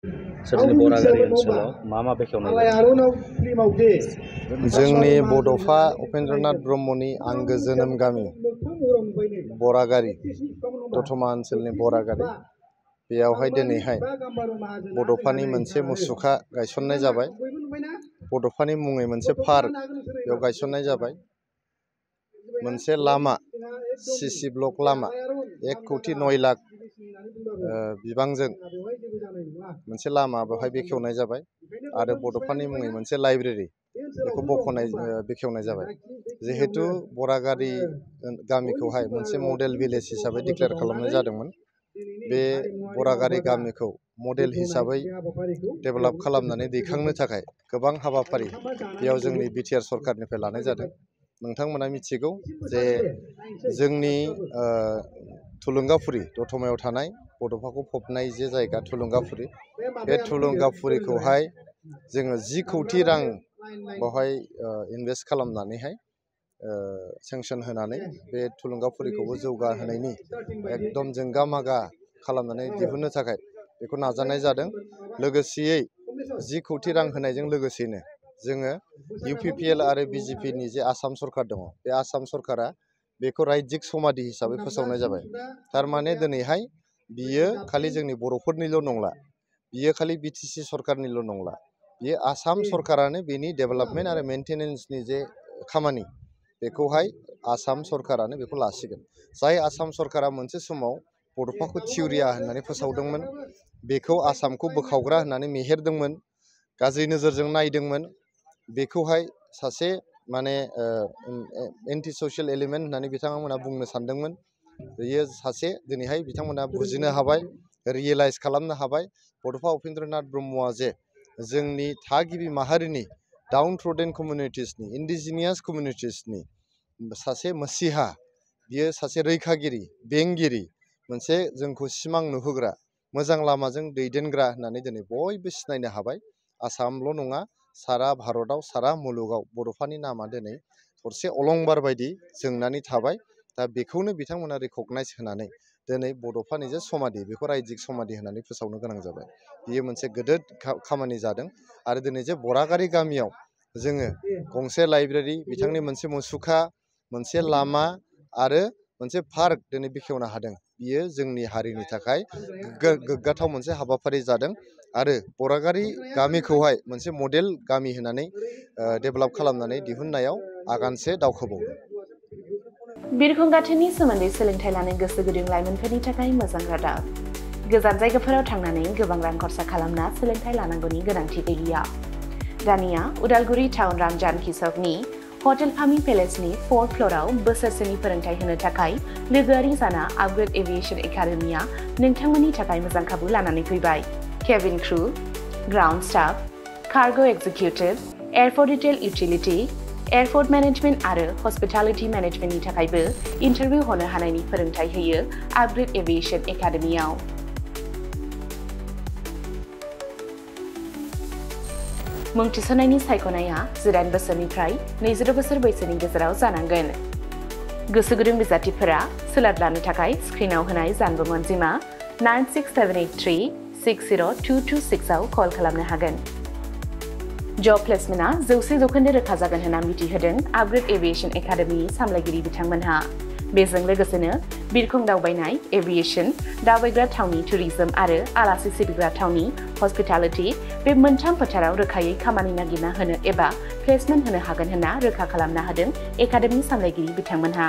जोंनि बरागारि ओनसोलाव मा बेखेवनाय जोंनि बड'फा उपेन्द्रनाथ ब्रह्मनि आंगो जोनोम गामि बरागारि दतमा ओनसोलनि बरागारि बेयावहाय दिनैहाय बड'फानि मोनसे मुसुखा गायसननाय जाबाय। बड'फानि मुङै मोनसे पार्क बेयाव गायसननाय जाबाय। मोनसे लामा सिसि ब्लक लामा 1,09,00,000 बिबांजों मोनसे लामा बेवहाय बेखेवनाय जाबाय आरो बड'फानि मुङै मोनसे लाइब्रेरि बेखौ बेखेवनाय जाबाय। जिहेतु बरागारि गामिखौहाय मोनसे मडेल भिलेज हिसाबै डिक्लेयार खालामनाय जादोंमोन। बे बरागारि गामिखौ मडेल हिसाबै डेभेलप खालामनानै दैखांनो थाखाय गोबां हाबाफारि बेयाव जोंनि बिटिआर सरकारनिफ्राय लानाय जादों। नोंथांमोना मिथिगौ जे जोंनि थुलुंगाफुरि दतमायाव थानाय बड'फाखौ फबनाय जे जायगा थुलुंगाफुरि, बे थुलुंगाफुरिखौहाय जोङो 10 कौटि रां बेवहाय इनभेस्ट खालामनानैहाय सेंसन होनानै बे थुलुंगाफुरिखौबो जौगाहोनायनि एकदम जोंगा मागा खालामनानै दिहुननो थाखाय बेखौ नाजानाय जादों। लोगोसेयै 10 कौटि रां होनायजों लोगोसेनो जोङो UPPL आरो BJPनि जे आसाम सरकार दङ, बे आसाम सरकारा बेखौ रायजिक समाधि हिसाबै फोसावनाय जाबाय। थारमाने दिनैहाय बियो खालि जोंनि बर'फोरनिल' नंला, बियो खालि BTC सरकारनिल' नंला, बियो आसाम सरकारानो बेनि डेभेलपमेन्ट आरो मेनटेनेन्सनि जे खामानि बेखौहाय आसाम सरकारानो बेखौ लासिगोन। जाय आसाम सरकारा मोनसे समाव बड'फाखौ थिउरिया होननानै फोसावदोंमोन, बेखौ आसामखौ बोखावग्रा होननानै मेहेरदोंमोन, गाज्रि नोजोरजों नायदोंमोन, बेखौहाय सासे माने एन्टि ससियेल एलिमेन्ट होननानै बिथांमोना बुंनो सानदोंमोन। बेयो सासे दिनैहाय बिथांमोना बुजिनो हाबाय, रियेलाइज खालामनो हाबाय बड'फा उपेन्द्रनाथ ब्रह्मआ जे जोंनि थागिबि माहारिनि डाउन ट्रडेन कमिउनिटिसनि इन्डिजिनियास कमिउनिटिसनि सासे मसिहा, बियो सासे रैखागिरि, बेंगिरि, मोनसे जोंखौ सिमां नुहोग्रा, मोजां लामाजों दैदेनग्रा होननानै दिनै बयबो सिनायनो हाबाय। आसामल' नङा, सारा भारतआव सारा मुलुगाव बड'फानि नामा दिनै थरसे अलंबार बायदि जोंनानै थाबाय। दा बेखौनो बिथांमोना रिकगनाइज होनानै दिनै बड'फानि जे समाधि बेखौ रायजिक समाधि होनानै फोसावनो गोनां जाबाय। बियो मोनसे गेदेर खामानि जादों। आरो दिनै जे बरागारि गामियाव जोङो गंसे लाइब्रेरि, बिथांनि मोनसे मुसुखा, मोनसे लामा आरो मोनसे पार्क दिनै बेखेवनो हादों, बियो जोंनि हारिनि थाखाय गोग्गाथाव मोनसे हाबाफारि जादों। आरो बरागारि गामिखौहाय मोनसे मडेल गामि होननानै डेभेलप खालामनानै दिहुननायाव आगानसे दावखोबावदों। बिरखं गाथोननि सोमोन्दै सोलोंथाइ लानो गोसो गुदुं लाइमोनफोरनि थाखाय मोजां रादाब। गोजान जायगाफोराव थांनानै गोबां रां खरसा खालामना सोलोंथाइ लानांगौनि गोनांथि गैलिया। दानिया उदालगुरि टाउन रामजानकि सकनि हटेल फामि पेलेसनि 4th फ्ल'राव बोसोरसेनि फोरोंथाइ होनो थाखाय लोगोआरि जाना आपग्रेड एभिएशन एकाडेमिया नोंथांमोननि थाखाय मोजां खाबु लानानै फैबाय। Cabin crew, ground staff, cargo executive, airport retail utility, airport management आरो हस्पिटालिटी मेनेजमेन्टनि थाखायबो इन्टारभिउ होनो हानायनि फोरोंथाइ होयो आपग्रेड एभिएशन एकाडेमियाव। मुं थिसननायनि सायख'नाया 18 बोसोरनिफ्राय 22 बोसोर बैसोनि गेजेराव जानांगोन। गोसो गुदुं बिजाथिफोरा सोलाद लानो थाखाय स्क्रिनाव होनाय जानबुं अनजिमा 9678360226 आव कल खालामनो हागोन। जब प्लेसमेन्टआ 100% रोखा जागोन होनना मिथिहोदों आपग्रेड एभिएशन एकाडेमिनि सामलायगिरि बिथांमोनहा। बेजों लोगोसेनो बिरखं दावबायनाय, एभिएशन, दावबायग्रा थावनि टुरिज्म आरो आलासि सिबिग्रा थावनि हस्पिटालिटी बे मोनथाम फोथाराव रोखायै खामानि नागिरना होनो एबा प्लेसमेन्ट होनो हागोन होनना रोखा खालामना होदों एकाडेमि सामलायगिरि बिथांमोनहा।